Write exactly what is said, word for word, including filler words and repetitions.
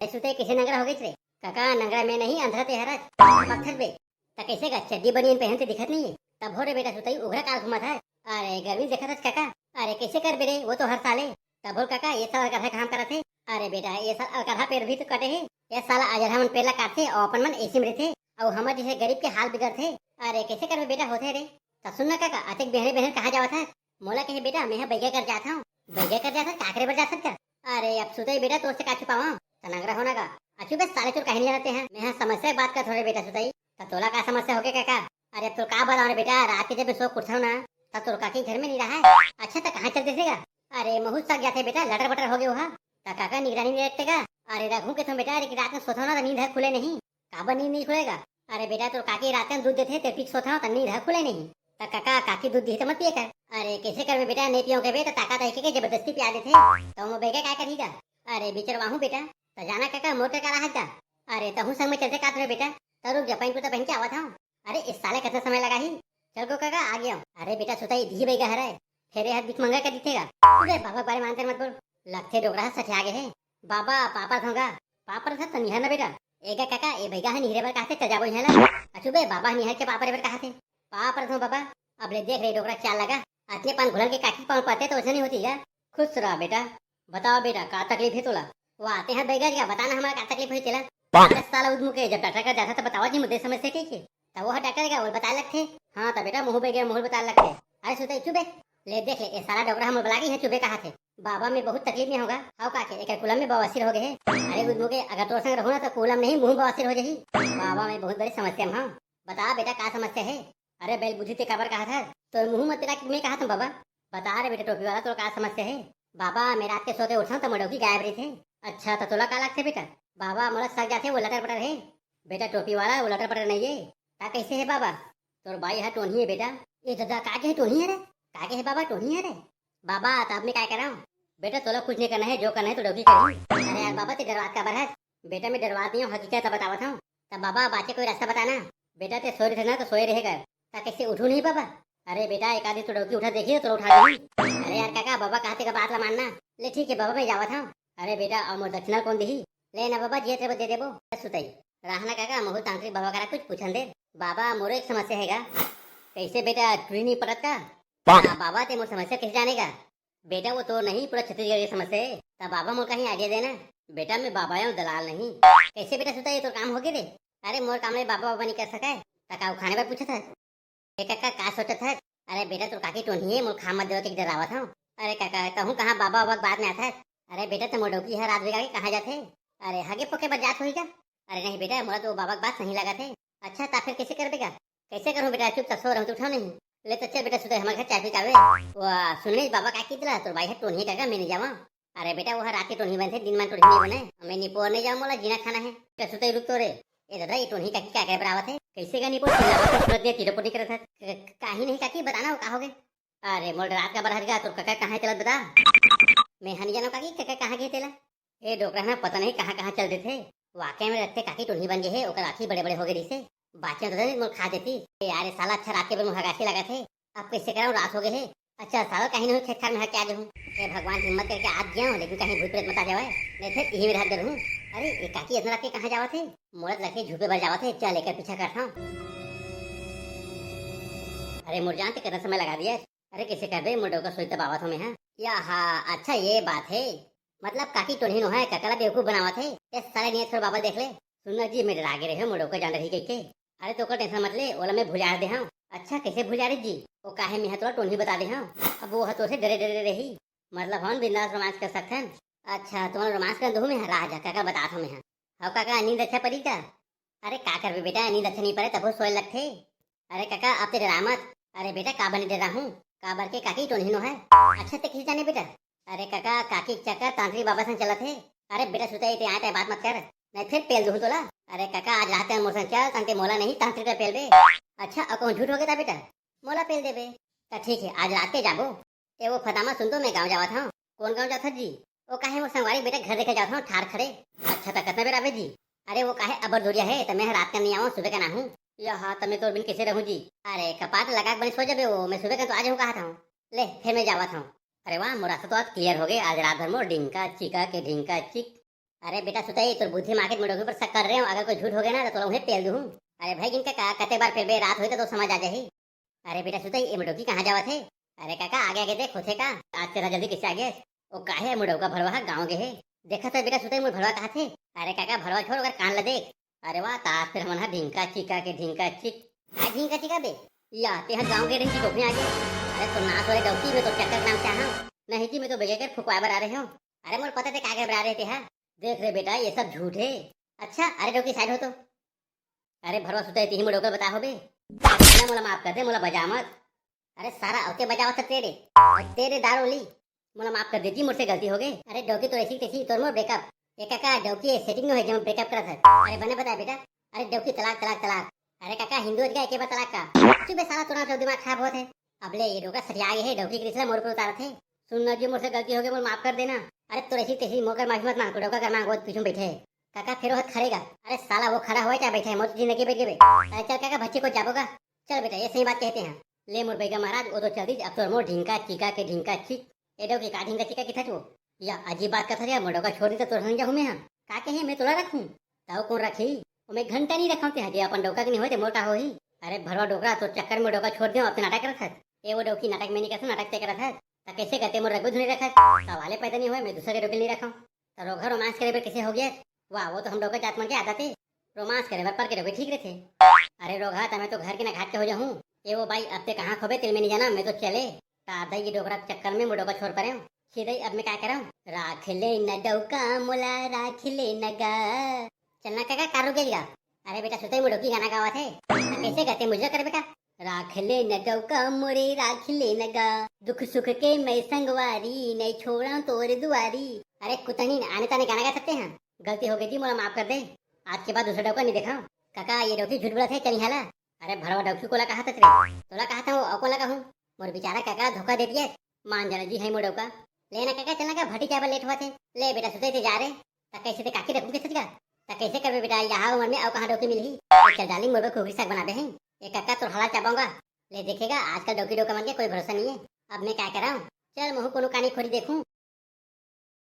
अरे सुतई, कइसे नंगरा हो गइस रे? कका, नंगरा मैं नहीं, अंधरा ते हरस। बकथस बे। त कइसे गा, चड्डी बनियान पहन ते दिखत नहीं है? तभो रे बेटा सुतई, उघरा काल घूमत है। अरे गर्मी देखत हस कका। अरे कइसे करबे रे, वो तो हर साले। तभो कका, ये साल अलकरहा काम करत हे। अरे बेटा, ये साल अलकरहा पेड़ भी तो कटे हे। ये साल अजरहा मन पेड़ ला काटथे अउ अपन मन एसी में रहिथे। अउ हमर जइसे गरीब के हाल बिगड़थे। अरे कइसे करबे बेटा, होथे रे। त सुन ना कका, अतेक बेहरे बेहरे कहाँ जावत हस? मोला कहे बेटा, मैं ह बइगा कर जात हूँ। बइगा कर जात हस, का करे बर जात हस का? अरे अब सुतई बेटा, तोर से का छुपावं? त नंगरा हो ना गा। अचु बे साले, तोर काहे नहीं जानते हैं? मैं ह समस्या के बात करत हूँ रे बेटा सुतई। त तोला का समस्या होगे कका? अरे अब तोला का बतावं रे बेटा, रात के जब मैं सो के उठथंव ना, त तोर काकी घर में नहीं रहय। अच्छा त कहाँ चल देथे गा? अरे महूँ सक जाथे बेटा, लटर बटर होगे ओहा। त काका निगरानी नहीं रखते गा? अरे रखहूँ कथंव बेटा, अरे कि रात में सोथंव ना त नींद ह खुले नहीं। काबर नींद नहीं खुलेगा? अरे बेटा, तोर काकी रात के दूध देथे, तेला पी के सोथंव त नींद ह खुले नहीं। त कका, काकी दूध दिही त मत पिए कर। अरे कइसे करबे बेटा, नहीं पियंव कहिबे त ताकत आही कहिके जबरदस्ती पिया देथे। त ओमा बइगा काय करही गा? अरे बिचरवाहूँ बेटा। त जाना कका, मोर का राहत गा? अरे तहूँ संग में चलते का तोरे बेटा? त रुक जा, पैंट कुर्ता पहन के आवत हंव। अरे इस साले कतना समय लगाही? चल गो कका, आ गेंव। अरे बेटा सुतई, दिही बइगा हरय, फेर ए हर भिखमंगा कर दिथे गा। अबे बाबा के बारे में अंतर मत बोल, लगथे डोकरा ह सठिया गे हे। बाबा, पाँव परथंव गा। पाँव परथस त निहर ना बेटा। ए गा कका, ए बइगा ह निहरे बर काहथे, चल जाबो इहाँ ले। अचु बे, बाबा निहर के पाँव परे बर काहथे। पाँव परथंव बाबा। अब ले देख रे डोकरा, चाल लगा। अतने पान घुलन के काकी के पाँव परते त ओइसने होही गा। खुश रह बेटा। बताओ बेटा, का तकलीफ हे तोला? वो आते हैं बैगा जी, बता ना हमला का तकलीफ होही तेला। अरे साला उदमू के, जब डॉक्टर कर जाथस त बतावत नहीं, मुद्दे समस्या कहिके। त वो ह डॉक्टर गा, वो बताए लगथे। हाँ त बेटा, महूँ बैगा, महूँ बताए लगथे। अरे सुतई चुप बे। ले देख ले, ए साला डोकरा ह मोला बला के इहाँ चुप बे काहथे। बाबा, मैं बहुत तकलीफ में हंव गा। हव काके, एकर कुलम में बवासीर होगे हे। अरे उदमू के, अगर तोर संग रहूँ ना त कुलम नहीं, महूँ बवासीर हो जाही। बाबा, मैं बहुत बड़ी समस्या में हंव। बता बेटा, का समस्या हे? अरे बैल बुद्धि, ते काबर काहत हस? तोर मुहूँ म तेला कि मैं काहत हंव बाबा। बता रे बेटा टोपी वाला, तोला का समस्या हे? बाबा, मैं रात के सो के उठथंव त मोर डौकी गायब रहिथे। अच्छा, त तोला का लागथे बेटा? बाबा, मोला सक जाथे वो लटर पटर हे। बेटा टोपी वाला, वो लटर पटर नइये। त कइसे हे बाबा? तोर बाई ह टोनही हे बेटा। ए ददा, का के हे टोनही हे रे? का के हे बाबा, टोनही हे रे? बाबा, त अब मैं काय करंव? बेटा तोला कुछ नहीं करना हे, जो करना हे तो डौकी करही। अरे यार बाबा, ते डरवात काबर हस? बेटा मैं डरवात नहीं हंव, हकीकत बतावत हंव। त बाबा, बाचे कोई रास्ता बता ना। बेटा ते सोए रहिथे ना, त सोए रहे कर। त कइसे उठहूँ नहीं बाबा? अरे बेटा, एक आधी तो डौकी उठा देखही, त तोला उठा देही। अरे यार काका, बाबा काहथे का बात ला मानना। ले ठीक हे बाबा, मैं जावत हंव। अरे बेटा, अउ मोर दक्षिणा कोन देही? ले ना बाबा, जियत रहे दे देबो। सुतई। राहना काका, महूँ तांत्रिक बाबा करा कुछ पूछन दे। बाबा, मोरो एक समस्या हे गा। कइसे बेटा, टूरी नहीं पड़त का? हाँ, बाबा ते मोर समस्या कइसे जानेगा? बेटा वो तो नहीं, पूरा छत्तीसगढ़ के समस्या हे। त बाबा मोर कहीं idea देना। बेटा मैं बाबा हंव, दलाल नहीं। कइसे बेटा सुतई, ये तोर काम होगे रे? अरे मोर काम ले बाबा बाबा नहीं कर सकय। त का उखाड़े बर पूछत हस? ए कका, का सोचत हस? अरे बेटा, तोर काकी टोनही हे, मोला खा मत देवय कहिके डरावत हंव। अरे कका, तहूँ कहाँ बाबा वाबा के बात में आथस? अरे बेटा, ते मोर डौकी ह रात बिगा के कहाँ जाथे? अरे हगे पोके बर जात होही का? अरे नहीं बेटा, मोला तो बाबा के बात सही लागत हे। अच्छा, त फेर कइसे करबे गा? कइसे करहूँ बेटा, चुप त सो रहूँ त उठंव नहीं। ले त चल बेटा, सुतई हमर घर चाय पी के आबे। वाह, सुन नहीं बाबा का किहिस तेला, तोर बाई ह टोनही हे कका, मैं नहीं जावंव। अरे बेटा, वो ह रात के टोनही बनथे, दिन मान टोनही नहीं बने। मैं निपोर नहीं जावंव, मोला जीना खाना हे। त सुतई रुक तो रे। ए दादा, ये टोनही काकी का करे बर आवत हे? कइसे गा निपोर, चिल्लावत हस, सुनत नहीं, तिरोपटी करत हस। क-, क-, काही नहीं काकी, बता ना वो का होगे? अरे मोर डरात काबर हस गा, तोर कका कहाँ हे तेला बता। मैं ह नहीं जानंव काकी, कका कहाँ गे तेला। ए डोकरा ह ना पता नहीं कहाँ कहाँ चल देथे। वाकई में लगथे काकी टोनही बन गे हे, ओकर आँखी बड़े बड़े होगे रहिसे। बाचे होतिस त मोला खा देतिस। ए यार, ए साला, अच्छा रात के बेर मोला हगासी लागत हे। अब कइसे करंव, रात होगे हे। अच्छा साला, कहीं नहीं खेत खार में हग के आ जाहूँ। हे भगवान, हिम्मत करके आ गेंव, लेकिन कहीं भूत प्रेत मत आ जावय, नहीं फेर इही में रह डरहूँ। अरे ए काकी अतना रात के कहाँ जावत हे? मोला त लगथे झुपे बर जावत हे, चल एकर पीछा करथंव। अरे मोर जान, ते कतना समय लगा दियस। अरे कइसे करबे, मोर डौका सोई तब आवत हंव मैं ह। या हा, अच्छा ये बात हे। मतलब काकी टोनही नोहय, कका ला बेवकूफ बनावत हे। ए साले, नहीं छोड़ बाबा देख ले। सुन ना जी, मैं डरा गे रहेंव, मोर डौका जान डरही कहिके। अरे त ओकर tension मत ले, ओला मैं भुला दे हंव। अच्छा, कइसे भुला रे जी? ओ काहे, मैं ह तोला टोनही बता दे हंव। अब वो ह तोर से डरे डरे रही। मतलब हम बिंदास romance कर सकथन। अच्छा, तुमन romance कर दूँ मैं ह, राह जा, कका बतात हंव मैं ह। हव कका, नींद अच्छा परी का? अरे का करबे बेटा, नींद अच्छा नहीं परे तभो सोए लगथे। अरे कका, अब ते डरा मत। अरे बेटा, काबर नहीं डराहूँ, काबर के काकी टोनही नोहय। अच्छा, ते कइसे जाने बेटा? अरे कका, काकी के चक्कर तांत्रिक बाबा संग चलत हे। अरे बेटा सुतई, ते आय ताय बात मत कर, नहीं फेर पेल दूहूँ तोला। अरे कका, आज रात के मोर संग चल, तहन ते मोला नहीं तांत्रिक ला पेलबे। अच्छा, अउ कहूँ झूठ होगे त बेटा? मोला पेल देबे। त ठीक हे, आज रात के जाबो। ए वो फदामा, सुन तो, मैं गाँव जावत हंव। कोन गाँव जाथस जी? ओ काहे, मोर संगवारी बेटा घर देखे जावत हंव, ठार खड़े। अच्छा, त कतना बेर आबे जी? अरे वो काहे, अब्बड़ दूरिहा हे, त मैं ह रात के नहीं आवंव, सुबह के आहूँ। या हा, त मैं तोर बिन कइसे रहूँ जी? अरे कपाट लगा के बने सो जाबे वो, मैं सुबह के तो आ जाहूँ काहत हंव। ले, फेर मैं जावत हंव। अरे वाह, मोर रास्ता तो आज clear होगे, आज रात भर मोर ढिंका चिका के ढिंका चिक। अरे बेटा सुतई, तोर बुद्धि मांगत मोर डौकी पर शक कर रहे हो, अगर कोई झूठ हो गया ना तो तोला उहें पेल दूँ। अरे भाई, इनका का, कते बार पेलबे, रात होई तो, तो समझ आ जाही। अरे बेटा सुतई, ए मोर डौकी कहाँ जावत हे? अरे काका, आगे आगे देख, होथे का? आज तेरा जल्दी कैसे आ गया? ओ काहे, मोर डौका भरवा ह गाँव गे हे। देखत हे बेटा सुतई, मोर भरवा कहाँ थे? अरे काका, भरवा छोड़, ओकर कान ल देख। अरे वाह, त आज फिर हमन ह ढिंका चिका के ढिंका चिक। आ ढिंका चिका बे? या, ते ह गाँव गे रही कि डौकी आ गे? अरे तो ना तोरे डौकी, मैं तो चक्कर नाम से आ हूँ। नहीं जी, मैं तो बेगे के फुकवा बर आ रहे हो। अरे मोर पता ते का के बर आ रहे ते हा? देख रे बेटा, ये सब झूठ है। अच्छा, अरे डौकी साइड हो तो। अरे भरवा सुतई, तिही मोर डौका बता हो बे। अरे मोला माफ कर दे, मोला बजा मत। अरे सारा अवते बजावत हे तेरे, तेरे दारू ली। मोला माफ कर दे जी, मोर से गलती हो गई। अरे डौकी तो ऐसी तैसी, तोर मोर ब्रेकअप। ए काका, डौकी सेटिंग नो है, जेमा ब्रेकअप करत हे। अरे बने बता बेटा। अरे डौकी तलाक, तलाक, तलाक। अरे काका, हिंदू हो गया, एक बार तलाक का। चुप बे साला, तोरा तो दिमाग खराब होत है। अब ले, ये डोकरा सठिया गे हे, डौकी के रिश्ता मोर पर उतारत हे। सुन ना जी, मोर से गलती हो गई, मोर माफ कर देना। अरे तोर ऐसी तैसी मोर कर माफी मत मांग, तोर डौका कर मांग, वो पीछू में बैठे हे। काका फेर वो खड़ेगा। अरे साला, वो खड़ा होय चाहे बैठे हे, मोर तो जिंदगी बैठ गई बे। अरे चल काका, भच्ची को जाबो का। चल बेटा, ये सही बात कहते हैं। ले मोर बैगा महाराज, वो तो चल दी, अब तोर मोर ढिंका चिका के ढिंका चिक। ए डौकी, का ढिंका चिका किथच वो? या अजीब बात करत हस, मोर डौका छोड़ दी तो तोर संग जाहूं मैं हा। का कहे, मैं तोला रखूं? तव कौन रखी? ओ मैं घंटा नहीं रखूं ते हा, जे अपन डौका के नहीं होय ते मोर का होही? अरे भरवा डोकरा, तोर चक्कर में डौका छोड़ दियो, अब ते नाटक करत हस। ए वो डौकी, नाटक मैं नहीं करत, नाटक ते करत हस। त कैसे करते मोर रखबे धुनी रखत? सवाले पैदा नहीं होय, मैं दूसरा के डौकी नहीं रखूं। त रोगहा रोमांस करे बर कैसे हो गया? वाह, वो तो हम डौका जात मन के आदत है। रोमांस करे बर पर के डौकी ठीक रहते। अरे रोगहा, त मैं तो घर के ना घाट के हो जाहूं। ए वो बाई, अब ते कहाँ खोबे, तेल में नहीं जाना, मैं तो चले। त दाई के डोकरा के चक्कर में मोर डौका छोड़ परे हो। छिदई, अब मैं का करंव? राख ले न डौका मोला, राख ले न गा। चलना काका, कार रुक गया। अरे बेटा सुतई, मोर डौकी गाना गावत हे। त कैसे गाते, मुझे कर बेटा। राख ले न डौका मोरे, राख ले न गा, दुख सुख के मैं संगवारी, नहीं छोड़ा तोर दुआरी। अरे कुतनी, आने ताने गाना गा सकते हैं। गलती हो गई जी, मोला माफ कर दे। आज के बाद दूसरा डौका नहीं देखा। काका, ये डौकी झूठ बोलत हे, चल यहाँ ला। अरे भरवा डौकी, कोला कहा तत रे? तोला कहा था वो, अउ कोला कहूँ? मोर बेचारा काका धोखा दे दिए। मान जाना जी, है मोर डौका। ले ना काका, चलना का, भट्टी चाय बर लेट हुआ थे। ले बेटा सुतई, ते जा रे। त कैसे ते काकी रखूं के सच का? त कैसे करबे बेटा, यहाँ उम्र में अउ कहाँ डौकी मिलही? चल डार्लिंग, मोर बर खुखरी साग बना दे हैं। ए काका, तोर हालत चाबाऊंगा। ले देखेगा, आजकल डौकी डौका मन के कोई भरोसा नहीं है। अब मैं क्या कराऊं? चल महू कोनो कानी खोरी देखूं।